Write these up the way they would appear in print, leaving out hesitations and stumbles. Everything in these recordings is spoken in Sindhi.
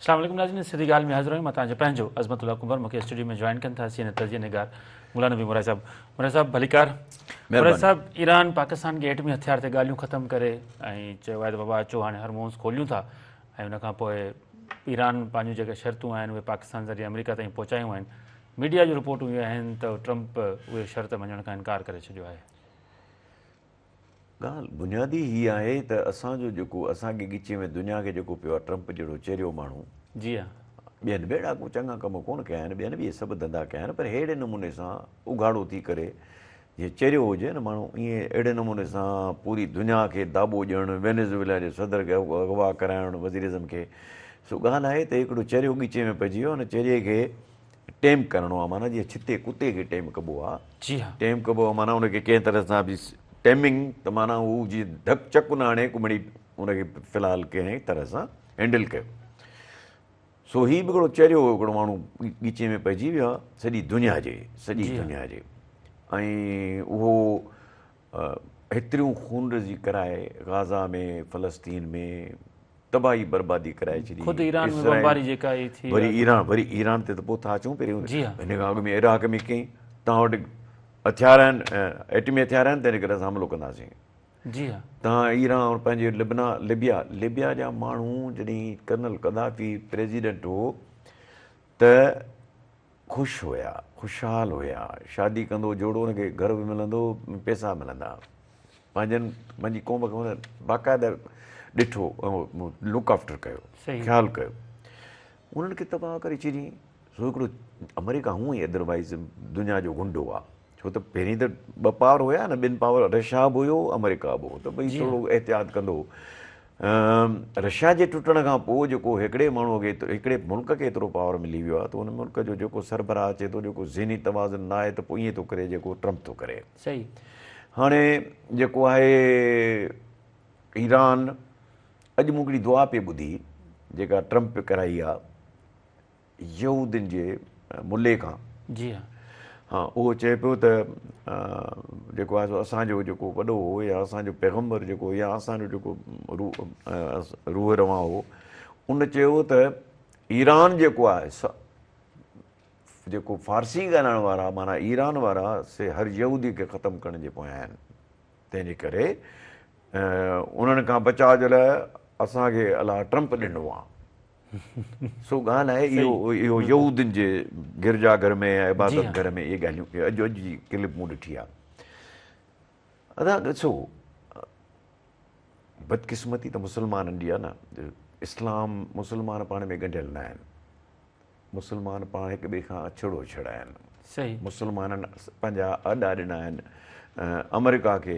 اسلام عليڪم ناظرين سڌي ڳالهه ۾ حاضر آهيون مان توهان جو پنهنجو عظمت الله ڪنڀر مونکي اسٽوڊيو ۾ جوائن ڪن ٿا سينئر تجزيه نگار غلام نبي مورائي صاحب. مورائي صاحب ڀليڪار. مورائي صاحب ايران پاڪستان کي ايٽمي هٿيار تي ڳالهيون ختم ڪري ۽ چيو آهي ته بابا اچو هاڻي هرمونز کوليون ٿا ۽ ان کان پوء ايران پنهنجون جيڪي شرطون آهن اهي پاڪستان ذريعي آمريڪا تائين پهچايون آهن. ميڊيا جون رپورٽون اهي آهن ته ٽرمپ اهي شرط مڃڻ کان انڪار ڪري ڇڏيو آهي. ڳالهه بنيادي هي آهي ته اسان جو جيڪو اسان کي ڳچي ۾ دنيا کي جيڪو پيو آهي ٽرمپ جهڙو چريو ماڻهو. جي ها. ٻين به اهڙا ڪو چڱا ڪم ڪونه ڪيا آهن ٻين به اهي سڀ ڌنڌا ڪيا آهن پر ههڙي نموني سان اگهاڙو ٿي ڪري جيئن چريو هجي نه ماڻهو ائين اهڙي نموني سان پوري دنيا کي داٻو ڏيڻ وينيزويلا جي صدر کي اغوا ڪرائڻ وزيراعظم کي سو ڳالهه آهي ته هڪڙو چريو ڳچي ۾ پئجي ويو ان چريي کي ٽيم ڪرڻو آ معنيٰ جيئن ڇتي ڪتي کي ٽيم ڪبو آ. جي ها. ٽيم ڪبو آ معنيٰ ان کي ڪنهن طرح سان به ٽيمنگ ته معنيٰ هو جيئن ڌڪ چڪ نه هڻي ڪو مڙئي ان کي في الحال ڪنهن طرح سان هينڊل ڪيو. سو هي به هڪڙو چريو هڪڙو ماڻهو ڳچي ۾ پئجي ويو آ سڄي دنيا جي سڄي دنيا جي ۽ اهو هيتريون خونريزي ڪرائي غازا ۾ فلسطين ۾ تباهي بربادي ڪرائي ڇڏي. خود ايران ۾ بمباري جيڪا هي ٿي وري ايران وري ايران تي ته پوء ٿا اچون پهريون هن کان اڳ ۾ عراق ۾ ڪئين توهان وٽ هٿيار آهن ايٽمي هٿيار آهن تنهن ڪري اسان حملو ڪنداسين. جي ها. توهان ايران پنهنجي لبنا لبيا لبيا جا ماڻهو جڏهن ڪرنل قذافي پريزيڊنٽ هو ته خوش هيا خوشحال هيا شادي ڪندو جوڙو ان کي گهر به ملندو پيسا ملندا پنهنجن پنهنجي قوم کي هن باقاعده ڏٺو لڪ آفٽر ڪيو خيال ڪيو انهن کي تباهه ڪري ڇڏيائين سو هڪڙو آمريڪا هونء ئي ادروائز دنيا جو غنڊو آ ڇو ته پهرين ته ٻه پاور هيا نه ٻن پاور رشيا به هيو آمريڪا به هو ته ڀئي ٿورو احتياط ڪندو هو رشيا جي ٽٽڻ کان پوء جيڪو هڪڙي ماڻهو کي هڪڙي ملڪ کي ايترو پاور ملي ويو آهي ته ان ملڪ جو جيڪو سربراهه اچي ٿو جيڪو ذهني توازن نه آهي ته پوء ائين ٿو ڪري جيڪو ٽرمپ ٿو ڪري. صحيح. هاڻي جيڪو آهي ايران اڄ مون هڪڙي دعا پئي ٻڌي جيڪا ٽرمپ ڪرائي آهي. يهودين جي ملي کان. جي ها. ها اهو چئي پيو ته جيڪو آهي سو اسان جو جيڪو وڏو هو يا اسان جو پيغمبر جيڪو يا اسان جو جيڪو روح روان هو ان چيو ته ايران جيڪو آهي جيڪو فارسي ڳالهائڻ وارا معنيٰ ايران وارا سي هر يهودي کي ختم ڪرڻ جي پويان آهن تنهن جي ڪري انهن کان بچاء جي لاء اسان کي الله ٽرمپ ڏنو آهي. سو ڳالهه آهي اهو اهو يهودين جي گرجا گهر ۾ يا عبادت گهر ۾ اهي ڳالهيون اڄ اڄ جي ڪلپ مون ڏٺي آهي. ادا ڏسو بدقسمتي ته مسلمانن جي آهي نه اسلام مسلمان پاڻ ۾ ڳنڍيل نه آهن مسلمان پاڻ هڪ ٻئي کان ڇڙو ڇڙ آهن مسلمانن پنهنجا اڏا ڏنا آهن آمريڪا کي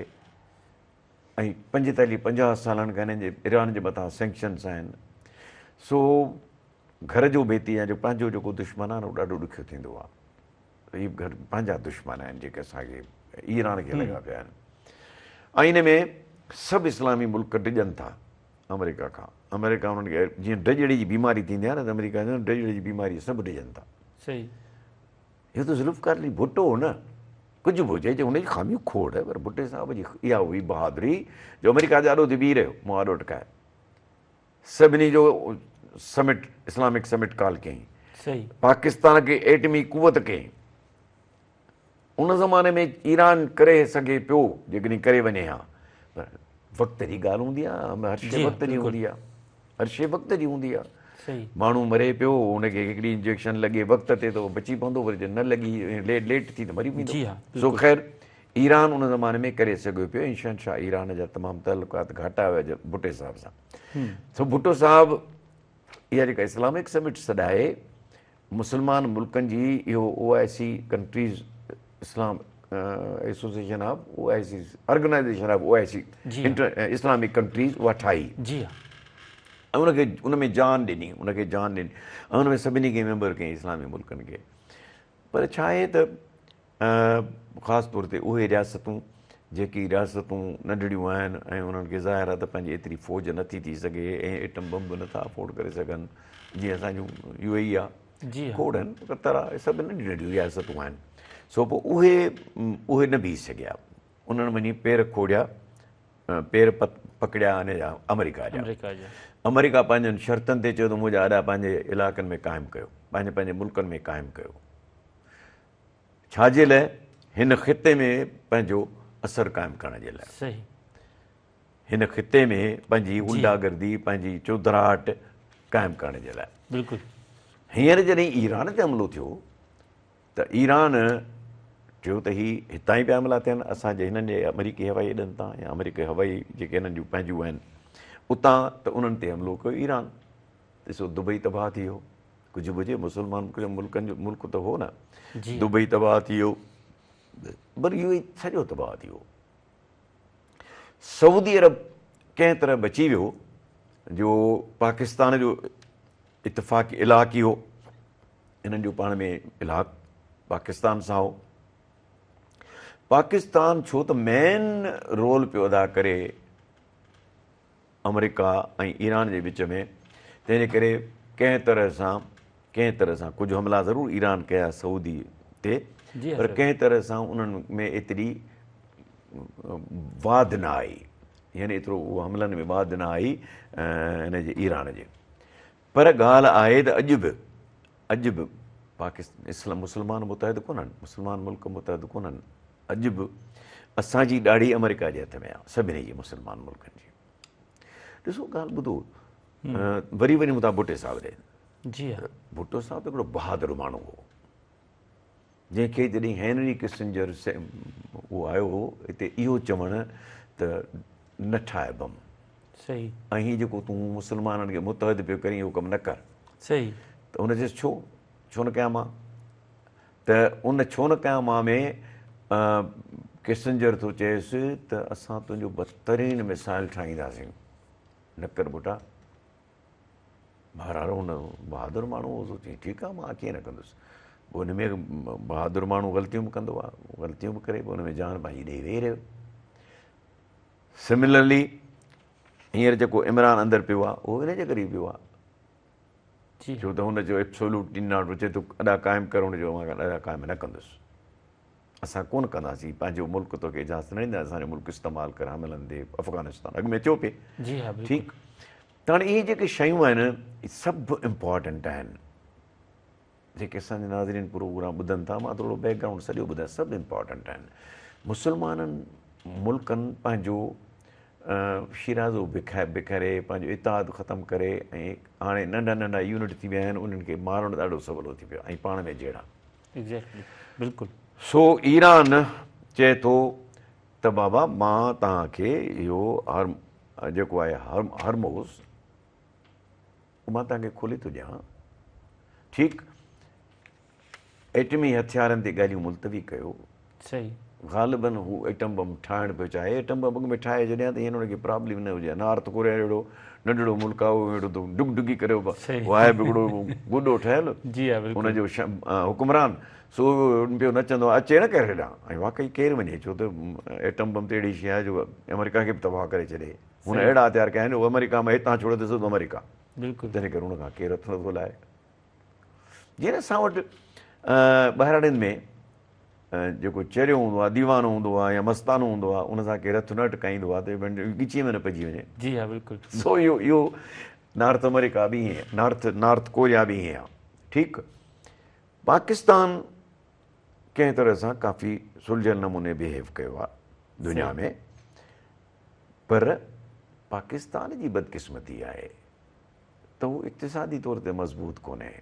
۽ پنجيتاليهه پنجاهه سالن کان هنن جي ايران جي مٿان سينڪشنس آهن سو گهر جو ڀيتي يا جو پنهنجو جيڪو دشمن آهي نه اهو ڏاڍو ڏکيو ٿيندو آهي هي گهر پنهنجا دشمن آهن جيڪي اسان کي ايران کي لڳا پيا آهن ۽ ان ۾ سڀ اسلامي ملڪ ڊڄن ٿا آمريڪا کان آمريڪا انهن کي جيئن ڊڄڙي جي بيماري ٿيندي آهي نه ته آمريڪا ڊڄڙي جي بيماري سڀ ڊڄن ٿا. صحيح. اهو ته ذوالفقار علي ڀٽو هو نه. ڪجهه به هجي، هن جي خاميون کوڙ، پر ڀٽي صاحب جي اها هئي بهادري جو آمريڪا جي آڏو ٿي بيهي رهيو، منهن آڏو اٽڪائي. سڀني جو سمٽ، اسلامڪ سمٽ ڪال ڪيائين. صحيح. پاڪستان کي ايٽمي قوت ڪيائين. ان زماني ۾ ايران ڪري سگهي پيو جيڪڏهن ڪري وڃي ها، پر وقت جي ڳالهه هوندي آهي، هر شيء وقت جي هوندي آهي. هر شيء وقت جي هوندي آ. ماڻهو مري پيو ان کي هڪڙي انجيڪشن لڳي وقت تي ته بچي پوندو وري جي نه لڳي ليٽ ٿي ته مري ويندو. سو خير ايران ان زماني ۾ ڪري سگهيو پيو ۽ شهنشاهه ايران جا تمام تعلقات گهاٽا هيا ڀٽي صاحب سان. سو ڀٽو صاحب اها جيڪا اسلامڪ سمٽ سڏائي مسلمان ملڪن جي اهو او آء سي ڪنٽريز اسلام association of O I C organisation of O I C Islamic countries اها ٺاهي جي ۽ ان کي ان ۾ جان ڏني ان کي جان ڏني ۽ ان ۾ سڀني کي ميمبر ڪيائين اسلامي ملڪن کي پر ڇا آهي ته خاص طور تي اهي رياستون جيڪي رياستون ننڍڙيون آهن ۽ انهن کي ظاهر آهي ته پنهنجي ايتري فوج نٿي ٿي سگهي ۽ ايٽم بم به نٿا افورڊ ڪري سگهن جيئن اسان جون يو اي اي آهي کوڙ آهن قطر آهي سڀ ننڍيون ننڍيون رياستون آهن سو پوء اهي اهي نه بيهي سگهيا انهن وڃي پير کوڙيا پير پڪڙيا ان جا آمريڪا جا. آمريڪا پنهنجن شرطن تي چيو ته منهنجا اڏا پنهنجي علائقن ۾ قائم ڪيو، پنهنجي پنهنجي ملڪن ۾ قائم ڪيو. ڇا جي لاء؟ هن خطي ۾ پنهنجو اثر قائم ڪرڻ جي لاء. صحيح. هن خطي ۾ پنهنجي غنڊا گردي، پنهنجي چوڌراهٽ قائم ڪرڻ جي لاء. بلڪل. هينئر جڏهن ايران تي حملو ٿيو ته ايران چيو ته هي هتان ئي پيا حملا ٿين اسان جي هنن جي آمريڪي هوائي اڏن تان يا آمريڪي هوائي جيڪي هنن جون پنهنجون آهن اتان ته انهن تي حملو ڪيو ايران ڏسو دبئي تباهه ٿي ويو ڪجهه به هجي مسلمان ملڪن جو ملڪ ته هو نه دبئي تباهه ٿي ويو پر اهو ئي سڄو تباهه ٿي ويو سعودي عرب ڪنهن طرح بچي ويو جو پاڪستان جو اتفاق علاقي هو انهن جو پاڻ ۾ الحاق پاڪستان سان هو. پاڪستان ڇو ته مين رول پيو ادا ڪري آمريڪا ۽ ايران جي وچ ۾ تنهن جي ڪري ڪنهن طرح سان ڪنهن طرح سان ڪجهه حملا ضرور ايران ڪيا سعودي تي پر ڪنهن طرح سان انهن ۾ ايتري واڌ نه آئي يعني ايترو حملن ۾ واڌ نه آئي ان جي ايران جي پر ڳالهه آهي ته اڄ به اڄ به پاڪستان اسلام مسلمان متحد ڪونهن مسلمان ملڪ متحد ڪونهن اڄ به اسان جي ڏاڙهي آمريڪا جي هٿ ۾ آهي سڀني جي مسلمان ملڪن جي ڏسو ڳالهه ٻڌو وري وڃون ٿا ڀٽي صاحب ڏي جي ها ڀٽو صاحب هڪڙو بهادر ماڻهو هو جنهن کي جڏهن هينري ڪسنجر اهو آيو هو هتي اهو چوڻ ته نه ٺاهه بم صحيح ۽ هي جيڪو تون مسلمانن کي متحد پيو ڪرين اهو ڪم نه ڪر صحيح ته هن چيس ڇو ڇو نه ڪيان مان ته ان ڇو نه ڪيان مان ۾ ڪسنجر ٿو چئيس ته اسان تنهنجو بدترين مسائل ٺاهينداسين نه ڪر ڀٽا بهرحال هن بهادر ماڻهو هو سو چيائين ٺيڪ آهي مان ڪيئن نه ڪندس. پوء ان ۾ بهادر ماڻهو غلطيون به ڪندو آهي، غلطيون به ڪري پوء ان ۾ جان پنهنجي ڏئي ويهي رهيو. سملرلي هينئر جيڪو عمران اندر پيو آهي اهو ان جي ڪري پيو آهي. ڇو ته هن چيو ايبسولوٽلي not چئي ٿو اڏا قائم ڪر هن چيو مان اڏا قائم نه ڪندس. اسان ڪونه ڪنداسين پنهنجو ملڪ توکي اجازت نه ڏيندا اسان جو ملڪ استعمال ڪر حملن تي افغانستان اڳ ۾ ٿيو پئي جي ها بلڪل ٺيڪ ته هاڻي اهي جيڪي شيون آهن اهي سڀ امپارٽنٽ آهن جيڪي اسان جا ناظرين پروگرام ٻڌن ٿا مان ٿورو بيڪ گرائونڊ سڄو ٻڌايان سڀ امپارٽنٽ آهن مسلمانن ملڪن پنهنجو شيرازو بکري پنهنجو اتحاد ختم ڪري ۽ هاڻي ننڍا ننڍا يونٽ ٿي ويا آهن انهن کي مارڻ ڏاڍو سولو ٿي پيو ۽ پاڻ ۾ جهيڙا Exactly بلڪل. سو ايران چئي ٿو ته بابا مان توهان کي اهو هر جيڪو آهي هرموز اهو مان توهان کي کولي ٿو ڏيان ٺيڪ ايٽمي هٿيارن تي ڳالهيون ملتوي ڪيو صحيح غالباً هو ايٽم بم ٺاهڻ پيو چاهي، ايٽم بم اڳ ۾ ٺاهي ڇڏيان ته هينئر هن کي پرابلم نه هجي ها. نارٿ ڪوريا جهڙو ننڍڙو ملڪ آهي اهو اهڙو ته ڊگ ڊگي ڪري اهو آهي به هڪڙو گڏو ٺهيل ان جو حڪمران سو پيو نچندو آهي اچي نه ڪير هيڏانهن ۽ واقعي ڪير وڃي ڇو ته ايٽم بم ته اهڙي شيء آهي جو آمريڪا کي به تباهه ڪري ڇڏي. هن اهڙا هٿيار ڪيا آهن جو آمريڪا مان هتان ڇوڙي ته سڌو آمريڪا. تنهن ڪري هن کان ڪير هٿ نٿو لائي. جيئن اسان وٽ ٻهراڙين ۾ جيڪو چريو هوندو آهي، ديوانو هوندو آهي يا مستانو هوندو آهي، ان سان ڪير هٿ نه اٽڪائيندو آهي ته ڳچيء ۾ نه پئجي وڃي. جي ها بلڪل. سو اهو اهو نارٿ آمريڪا به ائين، نارٿ نارٿ ڪوريا به ائين آهي. ٺيڪ پاڪستان ڪنهن طرح سان ڪافي سلجهيل نموني بيهيو ڪيو آهي دنيا ۾ پر پاڪستان جي بدقسمتي آهي ته هو اقتصادي طور تي مضبوط ڪونهي.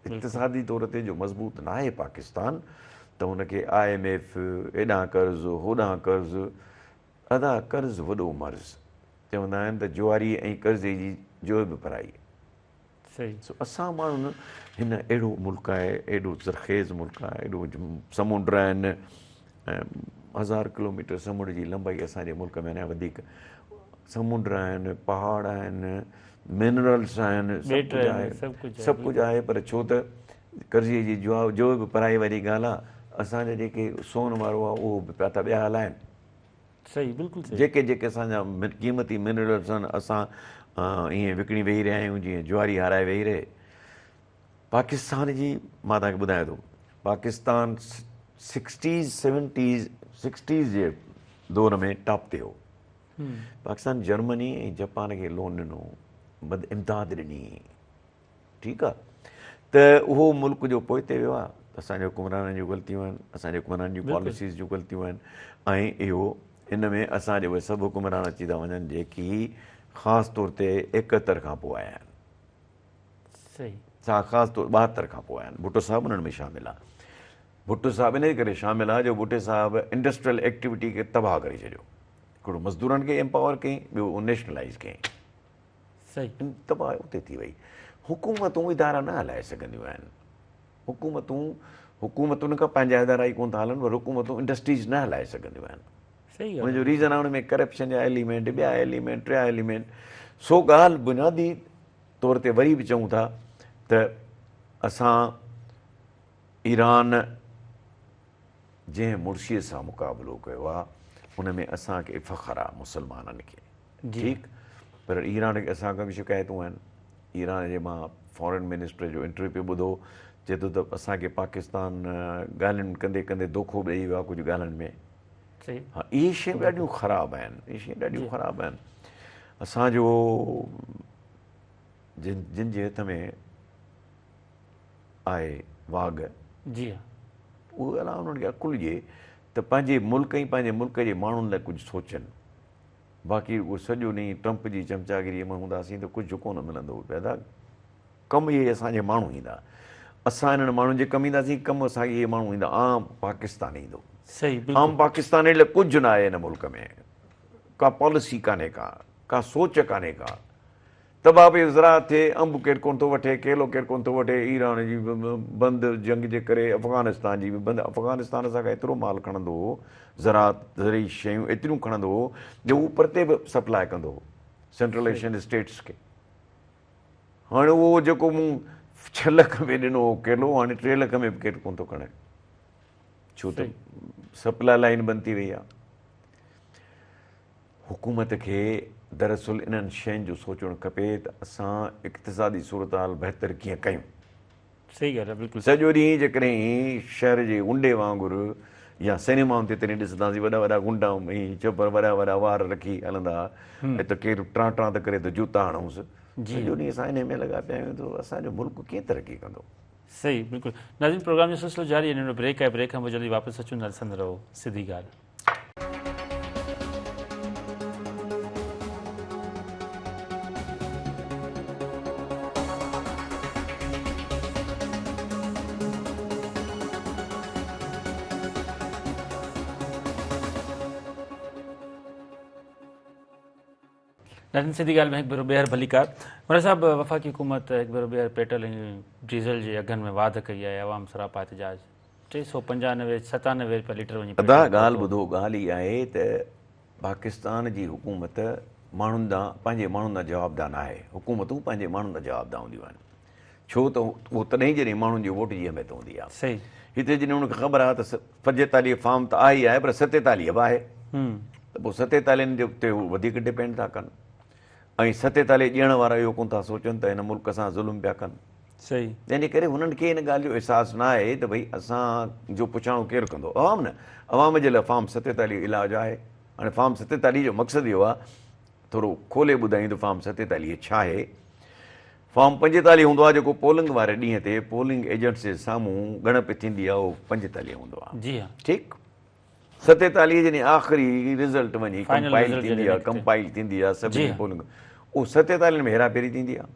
اقتصادي طور تي جو مضبوط ناهي پاڪستان ته هن کي I M F هيڏانهن قرض هوڏانهن قرض ادا قرض وڏو مرض چوندا آهن ته جواري ۽ قرضي جي جوء به پرائي. سو اسان ماڻهن هن اهڙو ملڪ آهي ايڏو زرخيز ملڪ آهي ايڏو سمنڊ آهن هزار ڪلوميٽر سمنڊ جي لمبائي اسان جي ملڪ ۾ اڃا وڌيڪ سمنڊ آهن پهاڙ آهن منرلس آهن سڀ ڪجهه آهي سڀ ڪجهه آهي پر ڇو ته قرضي جي جوا جو به پرائي واري ڳالهه آهي اسان جا جيڪي سون وارو آهي اهو به پيا ٿا ٻيا هلائن صحيح بلڪل صحيح جيڪي جيڪي اسان جا قيمتي منرلس آهن اسان ائين وڪڻي ويهي رهيا آهيون جيئن جواري هارائي ويهي رهي پاڪستان جي مان توهان کي ٻڌايان ٿو پاڪستان سڪسٽيز سيونٽيز سڪسٽيز جي دور ۾ ٽاپ تي هو. پاڪستان جرمني ۽ جپان کي لون ڏنو، مد امداد ڏني، ٺيڪ آ ته اهو ملڪ جو پوئتي ويو آ اسان جي حڪمرانن جون غلطيون آهن، اسان جي حڪمرانن جون پاليسيز جون غلطيون آهن ۽ اهو ان ۾ اسان جا اهي سڀ حڪمران اچي ٿا وڃن جيڪي خاص طور تي 71 کان پوء آيا آهن. صحيح. سا خاص طور 72 کان پوء آيا آهن. ڀٽو صاحب انهن ۾ شامل آ. ڀٽو صاحب انهي ڪري شامل آ جو ڀٽي صاحب انڊسٽريل ايڪٽيوٽي کي تباهه ڪري ڇڏيو. هڪڙو مزدورن کي ايمپاور ڪيائين، ٻيو نيشنلائيز ڪيائين. صحيح. تباهي اتي ٿي وئي. حڪومتون ادارا نه هلائي سگهنديون آهن. حڪومتون حڪومتن کان پنهنجا ادارا ئي ڪونه ٿا هلن پر حڪومتون انڊسٽريز نه هلائي سگهنديون آهن. صحيح ان جو ريزن آهي ان ۾ ڪرپشن جا ايليمينٽ ٻيا ايليمينٽ ٽيا ايليمينٽ سو ڳالهه بنيادي طور تي وري به چئون ٿا ته اسان ايران جنهن مڙسي سان مقابلو ڪيو آهي ان ۾ اسان کي فخر آهي مسلمانن کي ٺيڪ پر ايران کي اسان کان به شڪايتون آهن ايران جي مان فارن منسٽر جو انٽرويو پيو ٻڌو چئي ٿو ته اسان کي پاڪستان ڳالهين ڪندي ڪندي دوکو به ڏئي ويو آهي ڪجهه ڳالهين ۾ ها اهي شيون ڏاڍيون خراب آهن اهي شيون ڏاڍيون خراب آهن اسان جو جن جن جي هٿ ۾ آهي واڳ جي ها اهو الله انهن کي عقل ڏئي ته پنهنجي ملڪ ۽ پنهنجي ملڪ جي ماڻهن لاء ڪجهه سوچن باقي رڳو سڄو ڏينهن ٽرمپ جي چمچاگيريء ۾ هونداسين ته ڪجهه ڪونه ملندو پيدا ڪم اهي اسان جي ماڻهو ايندا اسان انهن ماڻهن جي ڪم اينداسين ڪم اسان کي اهي ماڻهو ايندا عام پاڪستاني ايندو صحيح بلڪل عام پاڪستاني لاء ڪجهه نه آهي هن ملڪ ۾ ڪا پاليسي ڪانهي ڪا ڪا سوچ ڪانهي ڪا تباهه پئي زراعت ٿئي، انب ڪير ڪونه ٿو وٺي، ڪيلو ڪير ڪونه ٿو وٺي، ايران جي به بند جنگ جي ڪري افغانستان جي به بند، افغانستان اسان کان ايترو مال کڻندو هو، زراعت زرعي شيون ايتريون کڻندو هو جو هو پرتي به سپلاء ڪندو هو سينٽرل ايشين اسٽيٽس کي. هاڻي اهو جيڪو مون 6 لک ۾ ڏنو هو ڪيلو هاڻي 3 لک ۾ به ڪير ڪونه ٿو کڻي ڇو ته سپلاء لائين بند ٿي وئي آهي. حڪومت کي دراصل انهن شين جو سوچڻ کپي ته اسان اقتصادي صورتحال بهتر ڪيئن ڪيون. صحيح ڳالهه آهي بلڪل. سڄو ڏينهن جيڪڏهن شهر جي غنڊي وانگر يا سئنيمائن تي تڏهن ڏسنداسين وڏا وڏا غنڊا ۽ چپر وڏا وڏا وار رکي هلندا ها ته ڪير ٽان ٽان ته ڪري ته جوتا هڻونس. سڄو ڏينهن اسان انهي ۾ لڳا پيا آهيون ته اسان جو ملڪ ڪيئن ترقي ڪندو. صحيح بلڪل ناظرين پروگرام جو سلسلو جاري آهي ننڍڙو بريڪ آهي بريڪ کان پوء جلدي واپس اچون ٿا ڏسندا رهو سڌي ڳالهه. ناظرين سڌي ڳالهه ۾ هڪ ڀيرو ٻيهر ڀليڪار مراد صاحب وفاقي حڪومت هڪ ڀيرو ٻيهر پيٽرول ۽ ڊيزل جي اگهن ۾ واڌ ڪئي آهي عوام سراپا احتجاج 395 97 رپيا ليٽر وڃي ادا ڳالهه ٻڌو ڳالهه اها آهي ته پاڪستان جي حڪومت ماڻهن ڏانهن پنهنجي ماڻهن ڏانهن جوابده ناهي حڪومتون پنهنجي ماڻهن ڏانهن جوابده هونديون آهن ڇو ته اهو تڏهن جڏهن ماڻهن جي ووٽ جي اهميت هوندي آهي صحيح هتي جڏهن انهن کي خبر آهي ته 45 فارم ته آهي ئي آهي پر 47 به آهي ته پوء 47 جي تي هو وڌيڪ ڊپينڊ ٿا ڪن ۽ 47 ڏيڻ وارا اهو ڪونه ٿا سوچن ته هن ملڪ سان ظلم پيا ڪن. صحيح. تنهن جي ڪري هنن کي ان ڳالهه جو احساس نه آهي ته ڀئي اسان جو پڇاڻو ڪير ڪندو؟ عوام نه. عوام جي لاء فارم 47 علاج آهي. هاڻي فارم 47 جو مقصد اهو آهي ٿورو کولي ٻڌايون ته فارم 47 ڇا آهي؟ فارم 45 هوندو آهي جيڪو پولنگ واري ڏينهن تي پولنگ ايجنٽس جي سامهون ڳڻپ ٿيندي آهي اهو 45 هوندو آهي. جي ها. ٺيڪ. 47 جڏهن آخري رزلٽ وڃي ڪمپائل ٿيندي آهي ڪمپائل ٿيندي آهي سڀني پولنگ اهو 47 ۾ هيرا ڦيري ٿيندي آهي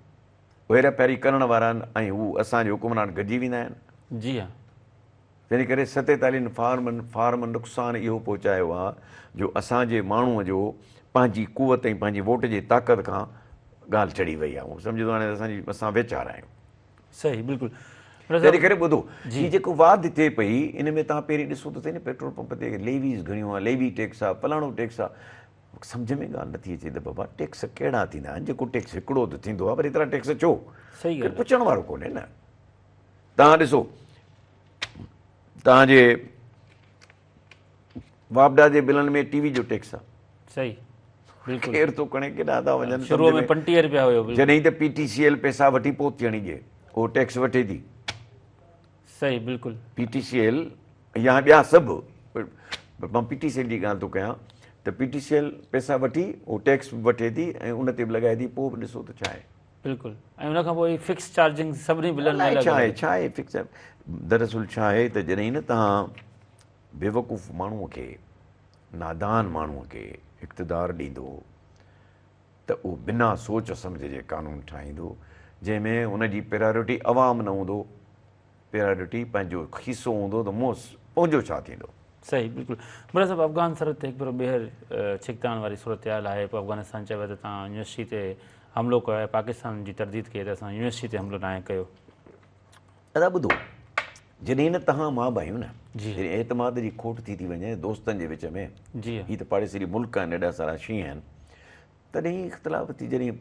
اهو هيرا ڦيري ڪرڻ وارا ۽ هو اسان جي حڪمران گڏجي ويندا آهن. جي ها. تنهن ڪري 47 فارمن فارم نقصان اهو پهچايو آهي جو اسان جي ماڻهوء جو پنهنجي قوت ۽ پنهنجي ووٽ جي طاقت کان ڳالهه چڙهي وئي آهي هو سمجهي ٿو هاڻي اسان جي اسان ويچار آهيون. صحيح بلڪل. تنهن ڪري ٻڌو هي جيڪو واڌ ٿئي پئي ان ۾ توهان پهرين ڏسو ته سهي نه پيٽرول پمپ تي ليويز گهڻيون آهن ليوي ٽيڪس آهي فلاڻو ٽيڪس آهي سمجهه ۾ ڳالهه نٿي اچي ته بابا ٽيڪس ڪهڙا ٿيندا آهن جيڪو ٽيڪس هڪڙو ته ٿيندو آهي پر ايترا ٽيڪس ڇو؟ صحيح ڪير پڇڻ وارو ڪونهي نه. توهان ڏسو توهان جي واپڊا جي بلن ۾ ٽي وي جو ٽيڪس آهي. صحيح بلڪل. ڪير ٿو کڻي ڪيڏانهن ٿا وڃن شروع ۾ 35 رپيا هيو بلڪل. جڏهن ته پي ٽي سي ايل پئسا وٺي پوء ٿي هڻي ڏئي اهو ٽيڪس وٺي ٿي. صحيح بلڪل. پي ٽي سي ايل يا ٻيا سڀ مان پي ٽي سي ايل جي ڳالهه ٿو ڪيان ته پي ٽي سي ايل پئسا وٺي اهو ٽيڪس به وٺي ٿي ۽ ان تي به لڳائي ٿي پوء به ڏسو ته ڇا آهي. بلڪل ۽ ان کان پوء هي فڪس چارجنگ سڀني بلن ۾ الائي ڇا آهي ڇا آهي فڪس دراصل ڇا آهي ته جڏهن نه توهان بيوقوف ماڻهو کي نادان ماڻهو کي اقتدار ڏيندو ته اهو بنا سوچ سمجهه جي قانون ٺاهيندو جنهن ۾ ان جي پريارٽي عوام نه هوندو پريارٽي پنهنجو کيسو هوندو ته مون پنهنجو ڇا ٿيندو. صحيح بلڪل مراد صاحب افغان سرحد تي هڪ ڀيرو ٻيهر ڇڪتاڻ واري صورتحال آهي پوء افغانستان چيو ته توهان يونيورسٽي تي حملو ڪيو آهي پاڪستان جي ترديد ڪئي ته اسان يونيورسٽي تي حملو ناهي ڪيو. ادا ٻڌو جڏهن نه توهان مان به آهيون نه جڏهن اعتماد جي کوٽ ٿي ٿي وڃي دوستن جي وچ ۾ جي هي ته پاڙيسري ملڪ آهن ايڏا سارا شينهن آهن تڏهن اختلاف ٿي جڏهن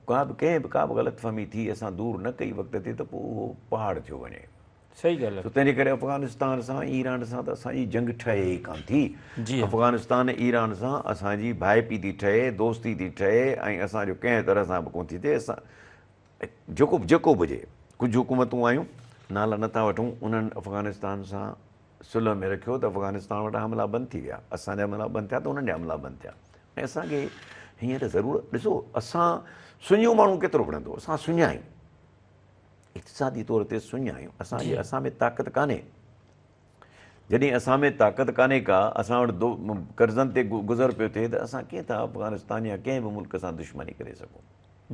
ڪا به ڪنهن به ڪا به غلط فهمي ٿي اسان دور نه ڪئي وقت تي ته پوء اهو پهاڙ ٿيو وڃي. صحيح ڳالهه آهي. سو تنهن جي ڪري افغانستان سان ايران سان ته اسان جي جنگ ٺهي ئي ڪانه ٿي. جي افغانستان ايران سان اسان جي ڀائپي ٿي ٺهي دوستي ٿي ٺهي ۽ اسان جو ڪنهن طرح سان به ڪونه ٿي ٿئي اسان جيڪو جيڪو به هجي ڪجهه حڪومتون آيون نالا نٿا وٺون انهن افغانستان سان صلح ۾ رکيو ته افغانستان وٽان حملا بند ٿي ويا، اسان جا حملا بند ٿيا ته انهن جا حملا بند ٿيا ۽ اسان کي هينئر ضرورت ڏسو اسان سڃو ماڻهو ڪيترو وڙهندو اسان سڃا آهيون اقتصادي طور تي سڃا آهيون اسان جي اسان ۾ طاقت ڪانهي جڏهن اسان ۾ طاقت ڪانهي ڪا اسان وٽ قرضن تي گذر پيو ٿئي ته اسان ڪيئن ٿا افغانستان يا ڪنهن به ملڪ سان دشمني ڪري سگهون.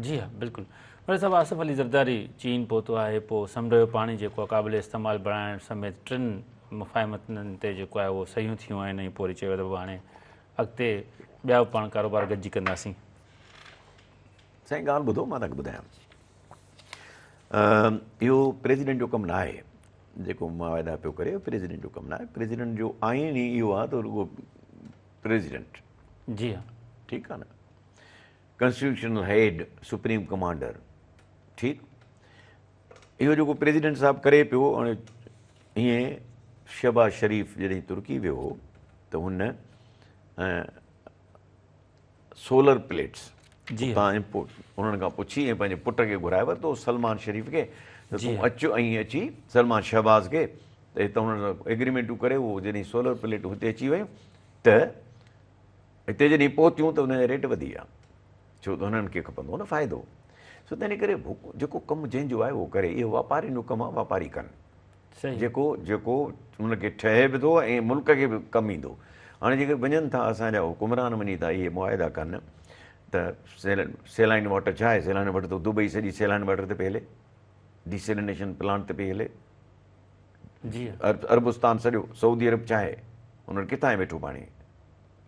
جي ها بلڪل مرزا صاحب آصف علي زرداري چين پهتو آهي پوء سمنڊ جو پاڻي جيڪو آهي قابل استعمال بڻائڻ سميت ٽن مفاهمتن تي جيڪو آهي اهو صحيحون ٿيون آهن ۽ پوء وري چيو ته بابا هاڻي اڳتي ٻيا به پاڻ ڪاروبار گڏجي ڪنداسين. سائين ڳالهه ٻڌو مان توهان کي ٻڌايان اهو پريزيڊنٽ جو ڪم نه آهي جيڪو معاهدا پيو ڪري اهو پريزيڊنٽ جو ڪم نه آهي پريزيڊنٽ جو آئين ئي اهو آهي ته رڳو پريزيڊنٽ جي ها ٺيڪ آهي نه ڪانسٽيٽيوشنل هيڊ سپريم ڪمانڊر ٺيڪ اهو جيڪو پريزيڊنٽ صاحب ڪري پيو ائين شهباز شريف جڏهن ترڪي ويو هو ته هن سولر پليٽس جي اتان امپورٽ انهن کان پڇي ۽ پنهنجي پٽ کي گهرائي ورتو سلمان شريف کي ته تون اچ ۽ اچي سلمان شهباز کي ته هتان انهن سان ايگريمينٽون ڪري اهو جڏهن سولر پليٽ هتي اچي ويون ته هتي جڏهن پهتيون ته ان جا ريٽ وڌي ويا ڇو ته هنن کي کپندو هو نه فائدو سو تنهن ڪري جيڪو ڪم جنهن جو آهي اهو ڪري اهو واپارين جو ڪم آهي واپاري ڪن جيڪو جيڪو ان کي ٺهي به ٿو ۽ ملڪ کي به ڪم ايندو هاڻي جيڪي وڃن ٿا اسان جا حڪمران وڃي ٿا اهي معاهدا ڪن ته سيلائن واٽر ڇا آهي سيلائن واٽر ته دبئي سڄي سيلائن واٽر تي پئي هلي ڊيسيلينيشن پلانٽ تي پئي هلي جي عربستان سڄو سعودي عرب ڇا آهي ان وٽ ڪٿان آهي مٺو پاڻي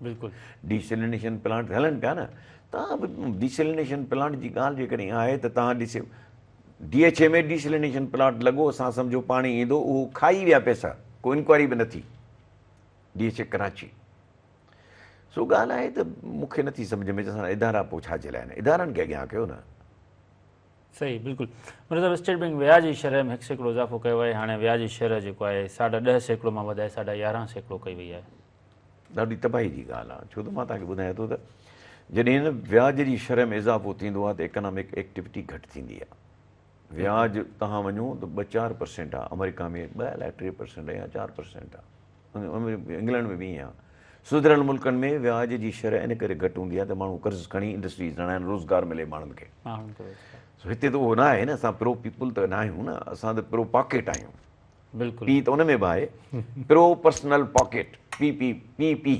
بلڪل ڊيسيلينيشن پلانٽ هلن پيا نه توهان به ڊيسيلينيشن پلانٽ جي ڳالهه جيڪڏهن آهي ته توهان ڏسو ڊي ايڇ اي ۾ ڊيسيلينيشن پلانٽ لڳو اسان سمجهو پاڻي ايندو اهو کائي ويا پئسا ڪو انڪوائري به نه ٿي ڊي ايڇ اي ڪراچي سو ڳالهه آهي ته مون کي نٿي سمجه ۾ اسان ادارا پوء ڇا جي لاء آهن ادارن کي اڳيان ڪيو نه. صحيح بلڪل مرزا صاحب اسٽيٽ بينڪ وياج جي شرح ۾ 1% اضافو ڪيو آهي هاڻي وياج جي شرح جيڪو آهي 10.5% مان وڌائي 11.5% ڪئي وئي آهي. ڏاڍي تباهي جي ڳالهه آهي ڇو ته مان توهان کي ٻڌايان ٿو ته جڏهن وياج جي شرح ۾ اضافو ٿيندو آهي ته اڪنامڪ ايڪٽيوٽي گهٽ ٿيندي آهي وياج توهان وڃو ته 2 4% آهي آمريڪا ۾ 2 الائي 3% يا 4% آهي انگلينڊ ۾ به ائين آهي سڌريل ملڪن ۾ وياج جي شرح ان ڪري گهٽ هوندي آهي ته ماڻهو قرض کڻي انڊسٽريز هڻائن روزگار ملي ماڻهن کي سو هتي ته اهو نه آهي نه اسان پرو پيپل ته نه آهيون نه اسان ته پرو پاڪيٽ آهيون بلڪل پي ته ان ۾ به آهي pro personal pocket P P P P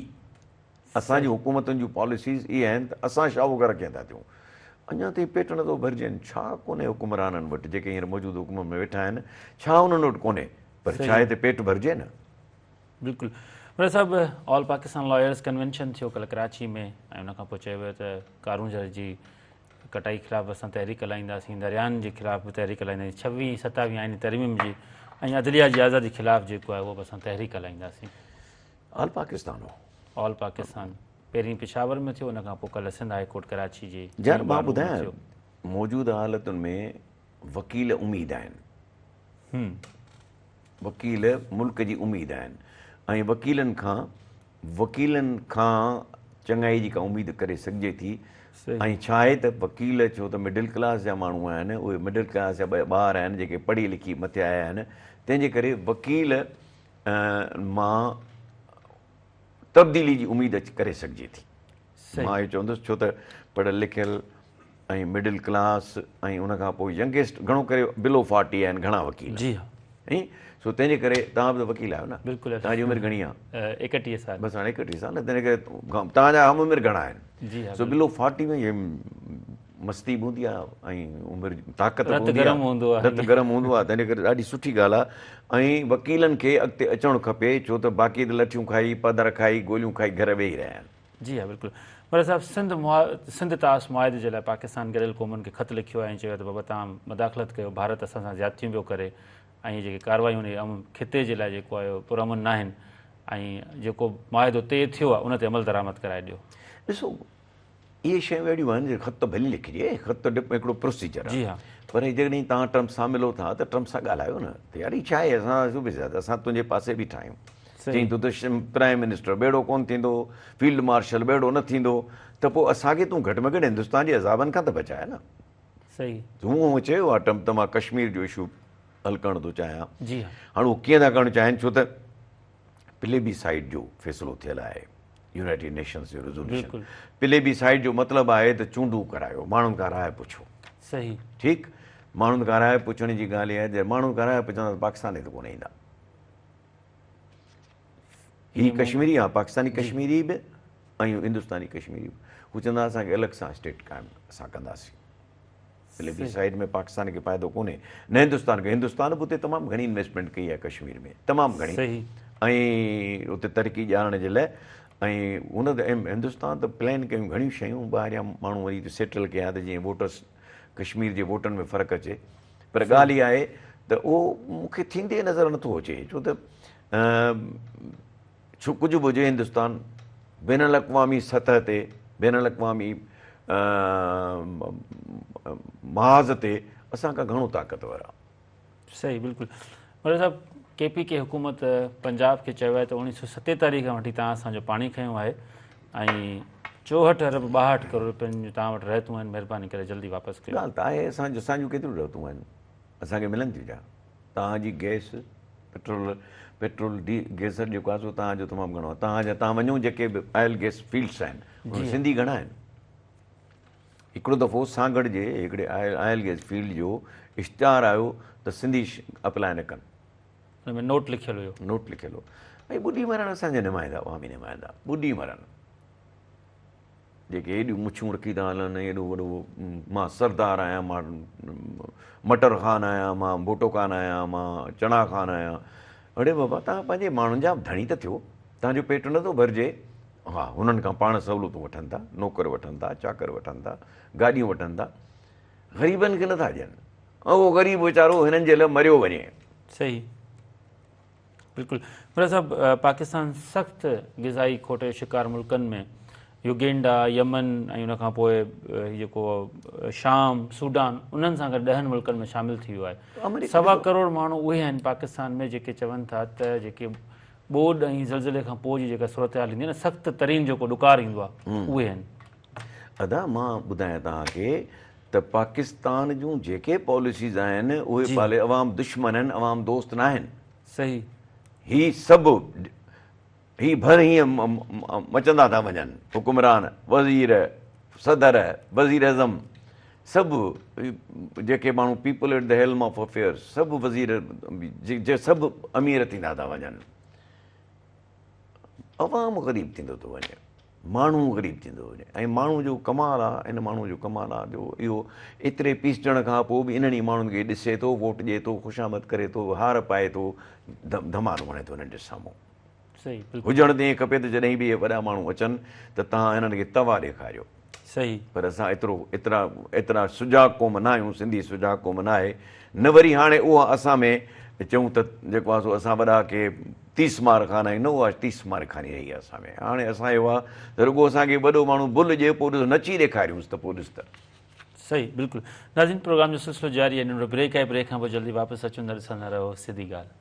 اسان جي حڪومتن جون پاليسيز اهي آهن ته اسان شاهوڪار ڪيئن ٿا ٿيون اڃا تائين پيٽ نٿو ڀرجين ڇا ڪونهي حڪمرانن وٽ جيڪي هينئر موجود حڪومت ۾ ويٺا آهن ڇا انهن وٽ ڪونهي پر ڇا هتي پيٽ ڀرجي نه. بلڪل مرزا صاحب آل پاڪستان لائرز ڪنوينشن ٿيو ڪلهه ڪراچي ۾ ۽ ان کان پوء چيو ويو ته ڪارونجهر جي ڪٽائي خلاف به اسان تحريڪ هلائينداسين دريائن جي خلاف به تحريڪ هلائينداسين ڇويهين ستاويهين آئيني ترميم جي ۽ عدليه جي آزادي خلاف جيڪو آهي اهو به اسان تحريڪ هلائينداسين. آل پاڪستان هو. آل پاڪستان پهرين پشاور ۾ ٿيو ان کان پوء ڪلهه سنڌ هاء ڪورٽ ڪراچي جي يار مان ٻڌايان موجوده حالتن ۾ وڪيل اميد آهن. وڪيل ملڪ جي اميد آهن ۽ وڪيلن کان وڪيلن کان چڱائي جي ڪا اميد ڪري سگهجي ٿي ۽ ڇا آهي ته وڪيل ڇو ته مڊل ڪلاس جا ماڻهو آهن اهي مڊل ڪلاس جا ٻار آهن جيڪي پڙهي لکي مٿي آيا آهن تنهن جي ڪري وڪيل مان تبديلي جي اميد ڪري سگهجي ٿي. مان اهو چوندس ڇو ته پڙهيل لکيل ۽ مڊل ڪلاس ۽ ان کان پوء ينگيسٽ گهڻو ڪري بلو فارٽي آهن گهڻا وڪيل. جي ها. ائين سو تنهن جي ڪري توهان به ته وڪيل آهيو نه. بلڪل. توهان جي عمر گهڻي آهي؟ 31 سال. بس هاڻي 31 سال نه تنهن جي ڪري توهان جا هم عمر گهڻا آهن. جي ها. سو بلو فارٽي ۾ مستي به هوندي آهي ۽ عمر طاقت به هوندي آهي. رت گرم هوندو آهي تنهن جي ڪري ڏاڍي سٺي ڳالهه آهي ۽ وڪيلن کي اڳتي اچڻ کپي ڇو ته باقي ته لٺيون کائي پڌر کائي گوليون کائي گهر ويهي رهيا آهن. جي ها بلڪل مرزا صاحب سنڌ سنڌ طاس معاهدي جي لاء پاڪستان گڏيل قومن کي خط لکيو آهي ۽ چيو آهي ته بابا توهان مداخلت ڪيو ڀارت اسان سان زيادتيون پيو ڪري ۽ جيڪي ڪاروايون آهن امن خطي جي لاء جيڪو آهي پرامن ناهن ۽ جيڪو معاهدو طئي ٿيو آهي ان تي عمل درآمد ڪرائي ڏيو. ڏسو اهي شيون اهڙيون آهن جو خط ڀلي لکجي خط هڪڙو پروسيجر آهي پر جيڪڏهن توهان ٽرمپ سان ملو ٿا ته ٽرمپ سان ڳالهايو نه ته يار هي ڇا آهي اسان صوبي سان اسان تنهنجي پاسي بيٺا آهيون چئين ٿو ته پرائم منسٽر به اهڙو ڪونه ٿيندو فيلڊ مارشل به اهڙو نه ٿيندو ته پوء اسان کي تون گهٽ ۾ گهٽ هندستان جي عذابن کان ته بچاء نه. صحيح. مون چيو آهي ٽرمپ ته مان ڪشمير جو اشو حل ڪرڻ ٿو چاهيان. جي ها. هاڻ هو ڪيئن ٿا ڪرڻ چاهين ڇو ته پليبي سائيڊ جو فيصلو ٿيل آهي يونائيٽيڊ نيشنز جو ريزوليوشن. پليبي سائيڊ جو مطلب آهي ته چونڊون ڪرايو ماڻهن کان راء پڇو. صحيح. ٺيڪ ماڻهن کان راء پڇڻ جي ڳالهه اها آهي ته ماڻهن کان راء پڇندا ته پاڪستان ته ڪونه ايندا. هي ڪشميري ها پاڪستاني ڪشميري به ۽ هندستاني ڪشميري به هو چوندا اسان کي الڳ سان اسٽيٽ قائم اسان ڪنداسين. پليبي سائيڊ ۾ پاڪستان کي فائدو ڪونهي نه هندستان کي هندستان به اتي تمام گهڻي انويسٽمينٽ ڪئي آهي ڪشمير ۾ تمام گهڻي ۽ اتي ترقي ڏيارڻ جي لاء ۽ هن ته هندستان ته پلان ڪيون گهڻيون شيون ٻاهريان ماڻهو وري سيٽل ڪيا ته جيئن ووٽرس ڪشمير جي ووٽن ۾ فرق اچي پر ڳالهه اها آهي ته اهو مون کي ٿيندي نظر نٿو اچي ڇو ته ڇو ڪجهه به هجي هندستان بين الاقوامي سطح تي بين الاقوامي محاذ تي اسان کان گهڻو طاقتور آهي. صحيح بلڪل مرزا صاحب ڪي پي ڪي حڪومت پنجاب کي چيو آهي ته 1947 کان وٺي توهان اسان جو پاڻي کنيو آهي ۽ 64 ارب 62 ڪروڙ روپين جون توهان وٽ رهتون آهن مهرباني ڪري جلدي واپس ڪيو. ڳالهه ته آهي اسان اسان جون ڪيتريون رهتون آهن اسان کي ملن ٿيون ڇا توهان جي gas petrol petrol D gas جيڪو آهي سو توهان جو تمام گهڻو آهي توهان جا توهان وڃو جيڪي به آئل گئس فيلڊس آهن ان سنڌي گهڻا آهن هڪڙو دفعو سانگهڙ جي هڪڙي آئل گئس فيلڊ جو اشتهار آيو ته سنڌي اپلاء نه ڪن ان ۾ نوٽ لکيل هيو نوٽ لکيل هو ۽ ٻڏي مرن اسان جا نمائندا عوامي نمائندا ٻڏي مرن جيڪي ايڏيون مڇون رکي ٿا هلن ۽ ايڏو وڏو مان سردار آهيان مان مٽر خان آهيان مان ڀوٽو خان آهيان مان چڻا خان آهيان اڙي بابا توهان پنهنجي ماڻهن جا ڌڻي ته ٿيو توهان جو پيٽ نٿو ڀرجي ها هنن کان پاڻ سهولتون وٺن ٿا نوڪر وٺن ٿا چاڪر وٺن ٿا گاڏيون وٺن ٿا غريبن کي نٿا ڏين اهو غريب ويچارو هنن جي لاء مريو وڃي. صحيح بلڪل مرزا صاحب پاڪستان سخت غذائي کوٽ جو شڪار ملڪن ۾ يوگينڊا، يمن ۽ ان کان پوء هي جيڪو شام، سوڊان انهن سان گڏ ڏهن ملڪن ۾ شامل ٿي ويو آهي. سوا ڪروڙ ماڻهو اهي آهن پاڪستان ۾ جيڪي چون ٿا ته جيڪي ٻوڏ ۽ زلزلي کان پوء جي جيڪا صورتحال ايندي آهي نه سخت ترين جيڪو ڏڪار ايندو آهي اهي آهن. ادا مان ٻڌايان توهان کي ته پاڪستان جون جيڪي پاليسيز آهن اهي پالي عوام دشمن آهن عوام دوست ناهن. صحيح. هي سڀ هي ڀر هيئن مچندا ٿا وڃن حڪمران وزير صدر وزير اعظم سڀ جيڪي ماڻهو people at the helm of affairs سڀ وزير سڀ امير ٿيندا ٿا وڃن عوام غريب ٿيندو ٿو وڃي ماڻهو غريب ٿيندو وڃي ۽ ماڻهو جو ڪمال آ ان ماڻهو جو ڪمال آ جو اهو ايتري پيسجڻ کان پوء به انهن ئي ماڻهن کي ڏسي ٿو ووٽ ڏئي ٿو خوشامد ڪري ٿو هار پائي ٿو ڌمال هڻي ٿو انهن جي سامهون. صحيح بلڪل. هجڻ ته ائين کپي ته جڏهن به اهي وڏا ماڻهو اچن ته توهان انهن کي توا ڏيکاريو. صحيح. پر اسان ايترو ايترا ايترا سجاڳ قوم نه آهيون سنڌي سجاڳ قوم نه آهي نه وري هاڻي اها اسان ۾ چئون ته جيڪو آهي سو اسان وڏا ڪي تيس مار خان آهيون نه اها تيس مار خاني رهي آهي اسان ۾ هاڻي اسان اهو آهي ته رڳو اسان کي وڏو ماڻهو بل ڏئي پوء ڏس نچي ڏيکاريونس ته پوء ڏس ته. صحيح بلڪل ناظرين پروگرام جو سلسلو جاري آهي ننڍڙو بريڪ آهي بريڪ کان پوء جلدي واپس اچون ٿا ڏسندا رهو سڌي ڳالهه.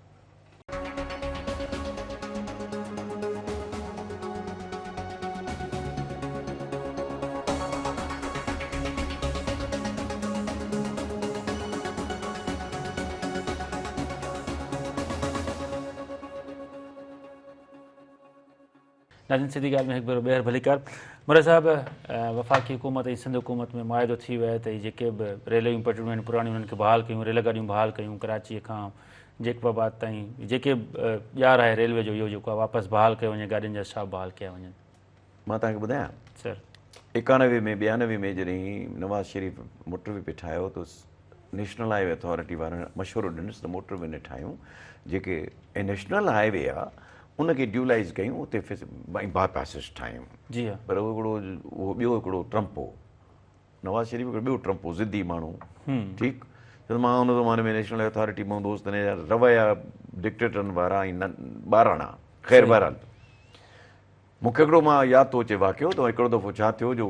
ناظرين سڌي ڳالهه ۾ هڪ ڀيرو ٻيهر ڀليڪار. مراد صاحب وفاقي حڪومت ۽ سنڌ حڪومت ۾ معاهدو ٿي ويو آهي ته هي جيڪي به ريلويون پٽڙيون آهن پراڻيون انهن کي بحال ڪيون ريل گاڏيون بحال ڪيون ڪراچيء کان جيڪب آباد تائين جيڪي به ڄار آهي ريلوي جو اهو جيڪو آهي واپس بحال ڪيو وڃي گاڏين جا اسٽاپ بحال ڪيا وڃن. مان توهان کي ٻڌايان سر. 91 ۾ 92 ۾ جڏهن نواز شريف موٽر وي پئي ٺاهيو ته نيشنل هاء وي اٿارٽي وارن مشورو ڏنس ته موٽر وي نه ٺاهيون جيڪي نيشنل هاء وي آ ان کي ڊيولائيز ڪيون اتي باء پاسز ٺاهيون جي ها پر اهو هڪڙو اهو ٻيو هڪڙو ٽرمپ هو نواز شريف هڪڙو ٻيو ٽرمپ هو ضدي ماڻهو ٺيڪ ته مان ان زماني ۾ نيشنل اٿارٽي ۾ هوندو هوس تڏهن جا رويا ڊڪٽيٽرن وارا ۽ ٻاراڻا خير بهرحال مون کي هڪڙو مان ياد ٿو اچي واقعو ته هڪڙو دفعو ڇا ٿيو جو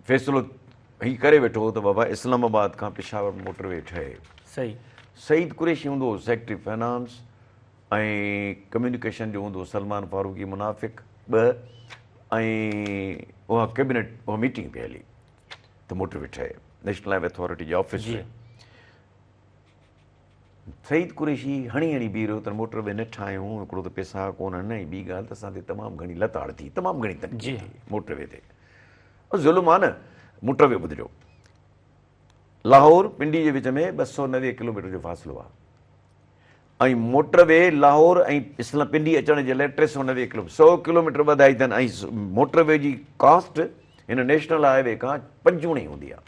فيصلو هي ڪري ويٺو هو ته بابا اسلام آباد کان پشاور موٽر وي ٺهي. صحيح. سعيد قريشي هوندو هو سيڪريٽري فنانس ۽ ڪميونيڪيشن جو هوندو هو سلمان فاروقي منافق ٻه ۽ اها ڪيبنيٽ اها ميٽنگ پئي هلي ته موٽر وي ٺهي نيشنل هاء وي اٿارٽي جي آفيس ۾. سعيد قريشي هڻي هڻي بيهي رهيو ته موٽر وي نه ٺاهيون، هڪڙو ته پئسا ڪونهن ۽ ٻي ڳالهه ته اسان تي تمام گهڻي لتاڙ ٿي، تمام گهڻي تنقيد ٿي موٽر وي تي. ظلم آ نه، موٽر وي ٻڌجو لاهور پنڊي جي وچ ۾ 290 ڪلوميٽر جو فاصلو آ ۽ موٽر وي لاهور ۽ اسلام پنڊي اچڻ جي لاء 390 ڪلوميٽر 100 ڪلوميٽر وڌائي اٿن ۽ موٽر وي جي ڪاسٽ هن نيشنل هاء وي کان پنجوڻي هوندي آ.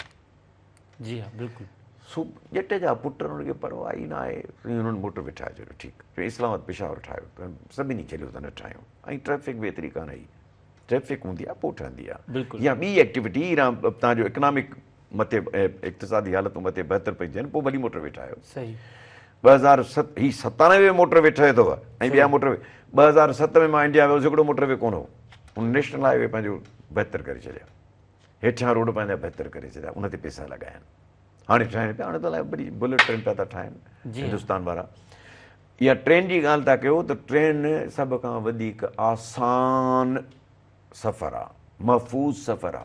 جي ها بلڪل. سو ڄٽ جا پٽ انهن کي پرواهه ئي نه آهي سائين انهن موٽر وي ٺاهي ڇڏيو ٺيڪ جو اسلام آباد پشاور ٺاهيو ته سڀني جهليو ته نه ٺاهيون ۽ ٽريفڪ به ايتري ڪانه هئي ٽريفڪ هوندي آهي پوء ٺهندي آهي بلڪل يا ٻي ايڪٽيوٽي تان جو اڪنامڪ مٿي اقتصادي حالتون مٿي بهتر پئي ٿين پوء ڀلي موٽر وي ٺاهيو. صحيح. 2007 هي 97 ۾ موٽر وي ٺهي اٿو ۽ ٻيا موٽر وي 2007 ۾ مان انڊيا ويو هوس هڪڙو موٽر وي ڪونه هو ان نيشنل هاء وي پنهنجو بهتر ڪري ڇڏيا. هيٺيان روڊ پنهنجا بهتر ڪري ڇڏيا ان تي پيسا لڳايا آهن هاڻي ٺاهين پيا هاڻي ته الائي وري بليٽ ٽرين پيا ٿا ٺاهين هندستان وارا اها ٽرين جي ڳالهه ٿا ڪيو ته ٽرين سڀ کان وڌيڪ آسان سفر آ محفوظ سفر آ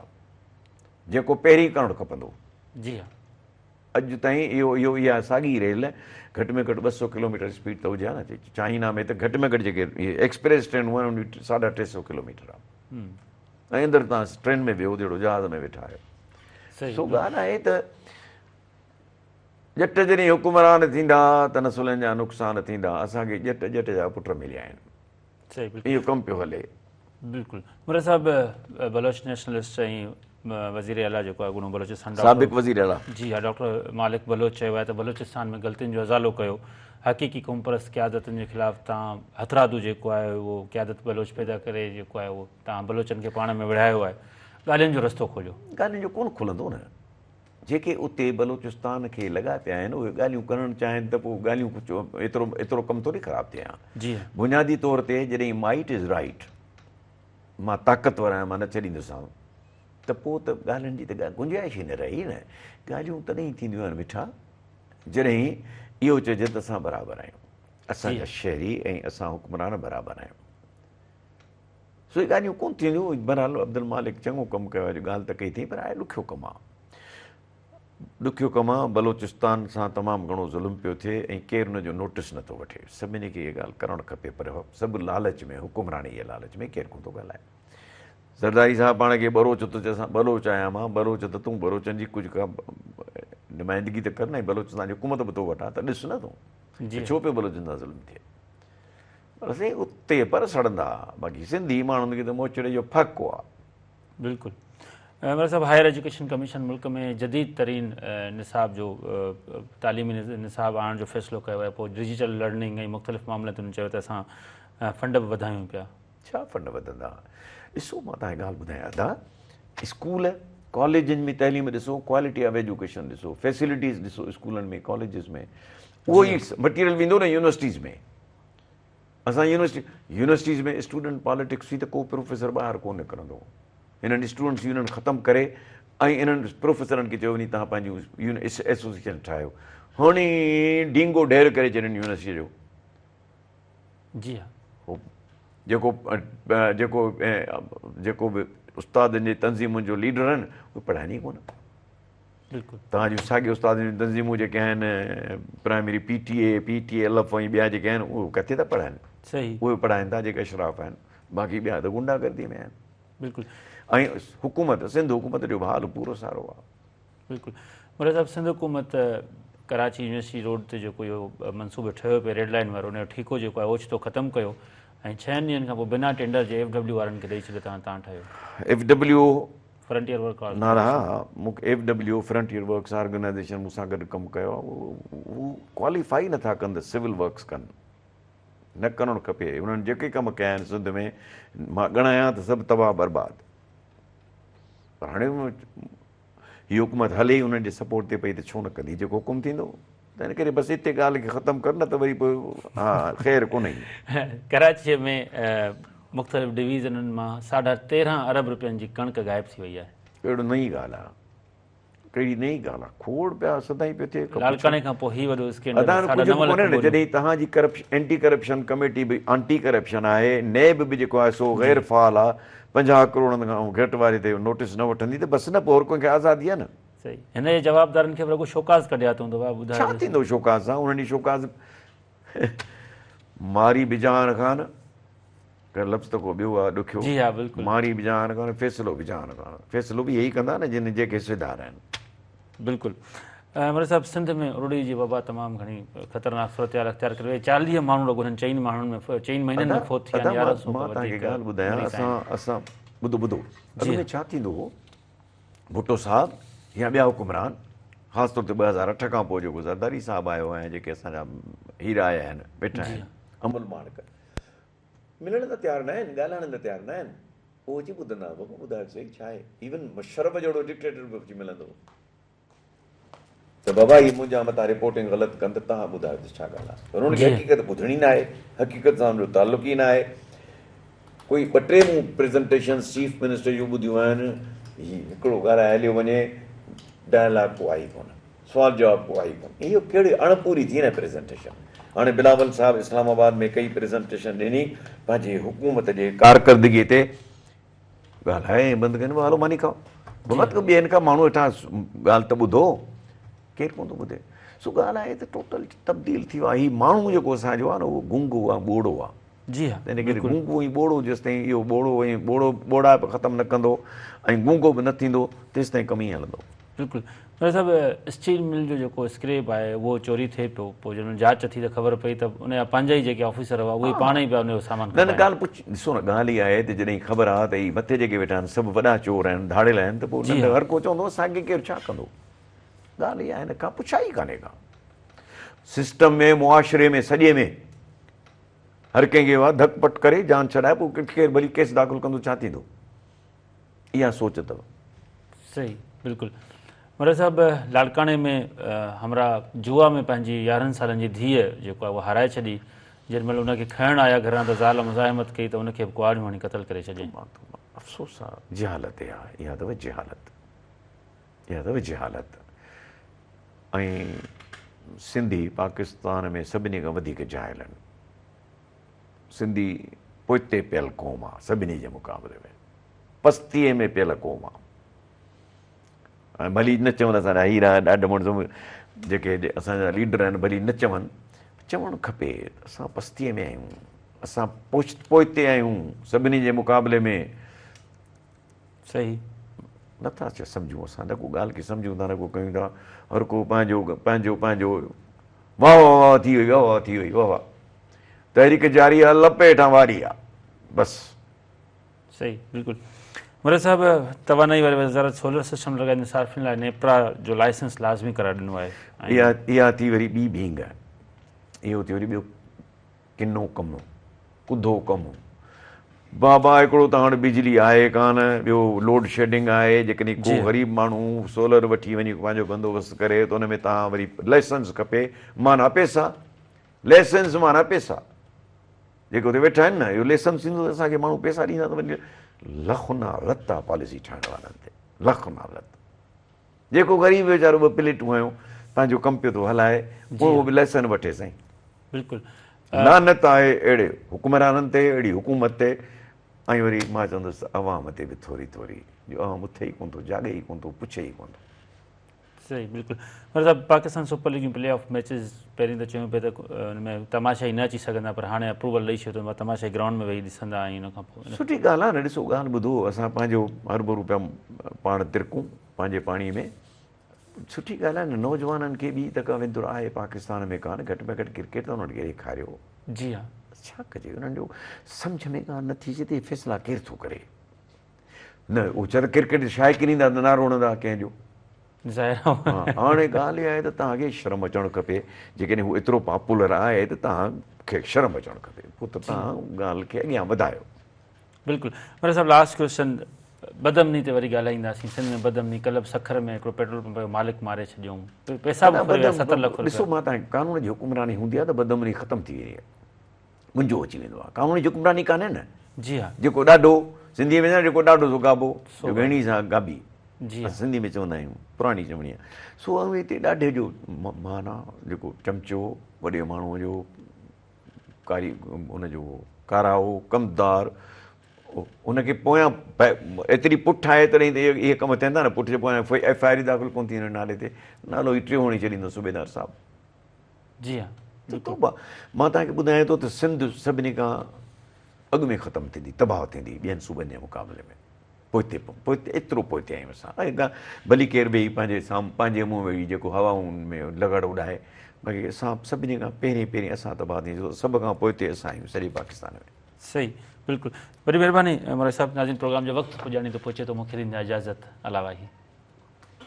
جيڪو پهرين ڪرڻ کپندو جي ها اڄ تائين اهو اهو اها ساڳي ريل گهٽ ۾ گهٽ 200 ڪلوميٽر اسپيڊ ته هجي ها نه چائنا ۾ ته گهٽ ۾ گهٽ جيڪي ايڪسپريس ٽرينون آهن ان 350 ڪلوميٽر آ ۽ اندر توهان ٽرين ۾ ويهو جهڙو جهاز ۾ ويٺا آهيو. سو ڳالهه آهي ته ڄٽ جڏهن حڪمران ٿيندا ته نسلن جا نقصان ٿيندا. اسان کي ڄٽ ڄٽ جا پٽ مليا آهن. اهو ڪم پيو هلي. بلڪل مراد صاحب بلوچ نيشنلسٽ ۽ وزير اعليٰ جيڪو آهي اڳوڻو بلوچستان سابق وزير اعليٰ جي ها ڊاڪٽر مالڪ بلوچ چيو آهي ته بلوچستان ۾ غلطين جو ازالو ڪيو حقيقي قومپرست قيادتن جي خلاف تان هٿرادو جيڪو آهي اهو قيادت بلوچ پيدا ڪري جيڪو آهي اهو تان بلوچن کي پاڻ ۾ وڙهايو آهي ڳالهين جو رستو کوليو. ڳالهين جو ڪونه کلندو نه جيڪي اتي بلوچستان کي لڳا پيا آهن اهي ڳالهيون ڪرڻ چاهين ته پوء ڳالهيون ڪجهه ايترو ايترو ڪم ٿوري خراب ٿئي ها جي بنيادي طور تي جڏهن مائٽ از رائٽ مان طاقتور آهيان مان نه ڇڏيندوسانو ته پوء ته ڳالهين جي ته گنجائش ئي نه رهي نه ڳالهيون تڏهن ٿينديون آهن مٺا جڏهن اهو چئجي ته اسان برابر آهيون، اسان جا شهري ۽ اسان حڪمران برابر آهيون. سو اهي ڳالهيون ڪونه ٿينديون. بهرحال عبدالمالڪ چڱو ڪم ڪيو آهي جو ڳالهه ته ڪئي اٿئي پر آهي ڏکيو ڪم آهي. ڏکيو ڪم آهي، بلوچستان سان تمام گهڻو ظلم پيو ٿئي ۽ ڪير ان جو نوٽس نٿو وٺي. سڀني کي اها ڳالهه ڪرڻ کپي پر سڀ لالچ ۾ حڪمراني جي لالچ ۾ ڪير ڪونه ٿو ڳالهائي. زرداري صاحب پاڻ کي ٻروچ ٿو چئي اسان ٻروچ آهيان مان ٻروچ ته تون ٻروچن جي ڪجهه ڪا نمائندگي ته ڪر نه بلوچستان جي حڪومت به تو وٽ آ ته ڏس نه تون ته ڇو پيو بلوچن سان ظلم ٿئي پر سائين اتي پر سڙندا باقي سنڌي ماڻهن کي ته موچڙي جو ڦڪو آ. بلڪل عمر صاحب هائر ايجوڪيشن ڪميشن ملڪ ۾ جديد ترين نصاب جو تعليمي نصاب آڻڻ جو فيصلو ڪيو آهي پوء ڊجيٽل لرننگ ۽ مختلف معاملن تي هن چيو ته اسان فنڊ به وڌايون پيا. ڇا فنڊ وڌندا؟ ڏسو مان توهان کي ڳالهه ٻڌايان ادا اسڪول ڪاليجن ۾ تعليم ڏسو ڪوالٽي آف ايجوڪيشن ڏسو فيسلٽيز ڏسو اسڪولن ۾ ڪاليجز ۾ اهو ئي مٽيريل ويندو نه يونيورسٽيز ۾ اسان يونيورسٽي يونيورسٽيز ۾ اسٽوڊنٽ پاليٽڪس ٿي ته ڪو پروفيسر ٻاهر ڪو نڪرندو انهن اسٽوڊنٽس يونين ختم ڪري ۽ انهن پروفيسرن کي چيو وڃي توهان پنهنجون ايسوسيئيشن ٺاهيو هڻي ڊينگو ڍير ڪري ڇڏين يونيورسٽي جو جي ها. هو جيڪو جيڪو جيڪو به استادن جي تنظيمن جو ليڊر آهن اهي پڙهائن ئي ڪونه. بلڪل. توهان جون ساڳي استادن جون تنظيمون جيڪي آهن primary P T A, P T L F ۽ ٻيا جيڪي آهن اهي ڪٿي ٿا پڙهائن. صحيح. اهي پڙهائن ٿا جيڪي اشراف آهن. باقي ٻيا ته غنڊا گردي ۾ آهن. بلڪل. ۽ حڪومت سنڌ حڪومت جو به حال پورو سارو آهي. بلڪل مراد صاحب سنڌ حڪومت ڪراچي يونيورسٽي روڊ تي جيڪو اهو منصوبو ٺهيو پئي ريڊ لائين وارو ان جو ٺيڪو جيڪو آهي اوچتو ختم ڪيو ۽ ڇهن ڏينهن کان پوء بنا ٽينڊر جي ايف ڊبليو وارن کي ڏئي ڇڏيو تان تان ٺهيو. ايف ڊبليو فرنٽيئر ورڪ نالا ها مون کي F W frontier works organisation مون سان گڏ ڪم ڪيو آهي هو ڪواليفائي نٿا ڪن ته سول ورڪس ڪن نه ڪرڻ کپي انهن جيڪي ڪم ڪيا آهن سنڌ ۾ مان ڳڻايان ته سڀ تباهه برباد پر هاڻي هي حڪومت هلي ئي انهن جي سپورٽ تي پئي ته ڇو نه ڪندي جيڪو حڪم ٿيندو تنهن ڪري بس هتي ڳالهه کي ختم ڪر نه ته وري پوء ها خير ڪونهي. ڪراچيء ۾ مختلف ڊويزنن مان ساڍا 13 ارب رپين جي ڪڻڪ غائب ٿي وئي آهي. ڪهڙو نئين ڳالهه آهي. ڪهڙي نئين ڳالهه آهي. کوڙ پيا سدائين پيو ٿئي. لاڙڪاڻي کان پوء هي وڏو اسڪينڊل ساڍا 9 لک ٻوريون. جڏهن توهان جي ڪرپشن اينٽي ڪرپشن ڪميٽي به آنٽي ڪرپشن آهي نيب به جيڪو آهي سو غير فعال آهي 50 ڪروڙن کان گهٽ واري تي نوٽيس نه وٺندي ته بس نه پوء هر ڪنهن کي آزادي آهي نه. صحيح هن جي جوابدارن کي به رڳو شوڪاز ڪڍيا اٿئون ته ڀاء ٻڌايو ڇا ٿيندو شوڪاز سان انهن جي شوڪاز ماري به جهان خان ڪر لفظ ته ڪو ٻيو آهي ڏکيو جي ها بلڪل ماري به جهان خان فيصلو به جهان خان فيصلو به اهي ئي ڪندا نه جن جيڪي حصيدار آهن. بلڪل مرزا صاحب سنڌ ۾ ارڙي جي وبا تمام گهڻي خطرناڪ صورتحال اختيار ڪري وئي 40 ماڻهو رڳو هنن چئن ماڻهن ۾ چئن مهينن ۾ فوت ٿيا آهن 1100 کان وڌيڪ ڳالهه ٻڌايان اسان اسان ٻڌو ٻڌو اڳ ۾ ڇا ٿيندو هو ڀٽو صاحب يا ٻيا حڪمران خاص طور تي 2008 کان پوء جيڪو زرداري صاحب آيو ۽ جيڪي اسان جا هيرا آيا آهن ويٺا آهن امل ماڻڪ ملڻ ته تيار نه آهن ڳالهائڻ ته تيار نه آهن اهو اچي ٻڌندا بابا ٻڌايو سهي ڇا آهي ايون مشرف جهڙو ڊڪٽيٽر به اچي ملندو هو ته بابا هي منهنجا متان رپورٽنگ غلط ڪن ته توهان ٻڌايو ته ڇا ڳالهه آهي پر هن کي حقيقت ٻڌڻي نه آهي حقيقت سان هن جو تعلق ئي نه آهي ڪوئي ٻه ٽي مون پريزنٽيشنز چيف منسٽر جون ٻڌيون آهن هي هڪڙو ڳالهائي هليو وڃي ڊائلاگ ڪو آهي ئي ڪونه سوال جواب ڪو آهي ئي ڪونه اهو ڪهڙي اڻپوري ٿي نه پريزنٽيشن هاڻي بلاول صاحب اسلام آباد ۾ ڪئي پريزنٽيشن ڏني پنهنجي حڪومت جي ڪارڪردگي تي ڳالهائي ۽ بند ڪين هلو ماني کائو بابا ته ٻين کان ماڻهو هيٺان ڳالهه ته ٻڌو ڪير ڪونه ٿو ٻڌي سو ڳالهه آهي ته ٽوٽل تبديل ٿي ويو آهي هي ماڻهو جيڪو اسان جو آهي نه اهو گونگو آهي ٻوڙو آهي جي ها تنهن ڪري گونگو ۽ ٻوڙو جيستائين اهو ٻوڙو ۽ ٻوڙو ٻوڙائپ ختم نه ڪندو ۽ گونگو به نه ٿيندو تيستائين ڪم ائين هلندو. بلڪل مرزا صاحب اسٽيل مل جو جيڪو اسڪريپ آهي اهو چوري ٿئي پيو پوء جڏهن جاچ ٿي ته خبر پئي ته ان جا پنهنجا ئي جيڪي آفيسر هئا اهي پاڻ ئي پيا ان جو سامان نه نه ڳالهه پڇ ڏسو نه ڳالهه اها آهي ته جڏهن خبر آ ته هي مٿي جيڪي ويٺا آهن سڀ وڏا چور آهن ڌاڙيل آهن ته پوء ننڍ هر ڪو چوندو اسان کي ڪير ڇا ڪندو ڳالهه اها آهي نه ڪا پڇا ئي ڪانهي ڪا سسٽم ۾ معاشري ۾ سڄي ۾ هر ڪنهن کي اها ڌڪ پٽ ڪري جان ڇڏائي پوء ڪير ڀلي ڪيس داخل ڪندو ڇا ٿيندو اها سوچ اٿو. صحيح بلڪل مرزا صاحب لاڙڪاڻي ۾ همراهه جوا ۾ پنهنجي 11 سالن جي ڌيء جيڪو آهي اها هارائي ڇڏي جنهن مهل ان کي کڻڻ آيا گهران ته زال مزاحمت ڪئي ته ان کي به ڪهاڙيون هڻي قتل ڪري ڇڏيائين. افسوس آ جهالت اها اها اٿو جهالت اها اٿو جهالت ۽ سنڌي پاڪستان ۾ سڀني کان وڌيڪ جاهل آهن. سنڌي پوئتي پيل قوم آ سڀني جي مقابلي ۾ پستيء ۾ پيل قوم آ ۽ ڀلي نه چون اسان جا هيرا ڏاڍ مڙس جيڪي اسان جا ليڊر آهن ڀلي نه چون چوڻ کپي اسان پستيء ۾ آهيون اسان پوئتي آهيون سڀني جي مقابلي ۾ صحيح. نٿا سمجهون اسان نه ڪو ڳالهه کي سمجهون ٿا نه ڪو ڪيون ٿا هر ڪو پنهنجو پنهنجو پنهنجو واهه واهه واهه ٿي وئي واهه واهه ٿي وئي واهه واهه تحريڪ جاري آ لپ هيٺان واري آ بس. صحيح بلڪل مرزا صاحب توانائي واري وزارت سولر سسٽم لڳائيندڙ صارفين لاء نيپرا جو لائسنس لازمي قرار ڏنو آهي. اها اها ٿي وري ٻي ڀينگ اهو ٿي وري ٻيو ڪنو ڪم، ڪڌو ڪم. بابا هڪڙو ته هاڻ بجلي آهي ڪانه، ٻيو لوڊ شيڊنگ آهي، جيڪڏهن ڪو غريب ماڻهو سولر وٺي وڃي پنهنجو بندوبست ڪري ته ان ۾ تهان وري لائسنس کپي، معنيٰ پئسا، لائسنس معنيٰ پئسا، جيڪي اتي ويٺا آهن نه اهو لائسنس ٿيندو ته اسان کي ماڻهو پئسا ڏيندا ته وڃي لک نالت آ پاليسي ٺاهڻ وارن تي، لک نالت. جيڪو غريب ويچارو ٻه پليٽون هنيو پنهنجو ڪم پيو ٿو هلائي پوء اهو به لائسن وٺي سائين. بلڪل. لعنت آهي اهڙي حڪمرانن تي اهڙي حڪومت تي ۽ وري مان چوندس ته عوام تي به ٿوري ٿوري جو عوام اٿي ئي ڪونه ٿو جاڳي ئي ڪونه ٿو پڇي ئي ڪونه ٿو. صحيح بلڪل مير صاحب Pakistan super league June play of matches پهرين ته چيون پئي ته ان ۾ تماشائي نه اچي سگهندا پر هاڻي اپروول ڏئي ڇڏيو ته تماشائي گرائونڊ ۾ ويهي ڏسندا ۽ ان کان پوء سٺي ڳالهه آهي نه ڏسو ڳالهه ٻڌو اسان پنهنجو هرڀرو پيا پاڻ ترڪون پنهنجي پاڻي ۾ سٺي ڳالهه آهي نه نوجوانن کي ٻي ته ڪا وندر آهي پاڪستان ۾ ڪانه گهٽ ۾ گهٽ ڪرڪيٽ ته انهن کي ڏيکاريو. جي ها. ڇا ڪجي انهن جو سمجهه ۾ ڳالهه نٿي اچي ته اهي فيصلا ڪير ٿو ڪري. نه هو چئي ته ڪرڪيٽ جا شائقين ايندا ته نعرو هڻندا ڪنهن جو. ظاهر آهي. هاڻي ڳالهه اها آهي ته توهان کي شرم اچڻ کپي جيڪڏهن هو ايترو پاپولر آهي ته توهان کي شرم اچڻ کپي پوء ته توهان ڳالهه کي اڳيان وڌايو. بلڪل مرزا صاحب لاسٽ ڪويسچن بدامني تي وري ڳالهائينداسين سنڌ ۾ بدامني ڪلهه به سکر ۾ هڪڙو پيٽرول پمپ جو مالڪ ماري ڇڏيائون پئسا به ڦري ويا 70 لک روپيا. ڏسو مان توهان کي قانون جي حڪمراني هوندي آهي ته بدامني ختم ٿي ويندي آهي منجو اچي ويندو آهي قانون جي حڪمراني ڪانهي نه جي ها جيڪو ڏاڍو سنڌي ۾ جيڪو ڏاڍو سو گابو جو گهڻي سان گابي جي ها سنڌي ۾ چوندا آهيون پراڻي چوڻي آهي سو هتي ڏاڍي جو مان آهي جيڪو چمچو وڏي ماڻهو جو ڪاري ان جو ڪارائو ڪمدار ان کي پويان ايتري پٺ آهي تڏهن ته اهي ڪم ٿين ٿا نه پٺ جي پويان ايف I R ئي داخل ڪونه ٿي ان نالي تي نالو ئي ٽيون هڻي ڇڏيندو صوبيدار صاحب. جي ها ته توبه مان توهان کي ٻڌايان ٿو ته سنڌ سڀني کان اڳ ۾ ختم ٿيندي تباهه ٿيندي ٻين صوبن جي مقابلي ۾ پوئتي پوئتي ايترو پوئتي آهيون اسان ۽ ڀلي ڪير ويهي پنهنجي سام پنهنجي منهن ويهي جيڪو هوائن ۾ لغڙ اڏائي باقي اسان سڀني کان پهرين پهرين اسان تباهه ٿينداسين سڀ کان پوئتي اسان آهيون سڄي پاڪستان ۾. صحيح بلڪل وڏي مهرباني مورائي صاحب ناظرين پروگرام جو وقت پڄاڻي تي پهچي ٿو مونکي ڏيندا اجازت الله واهي.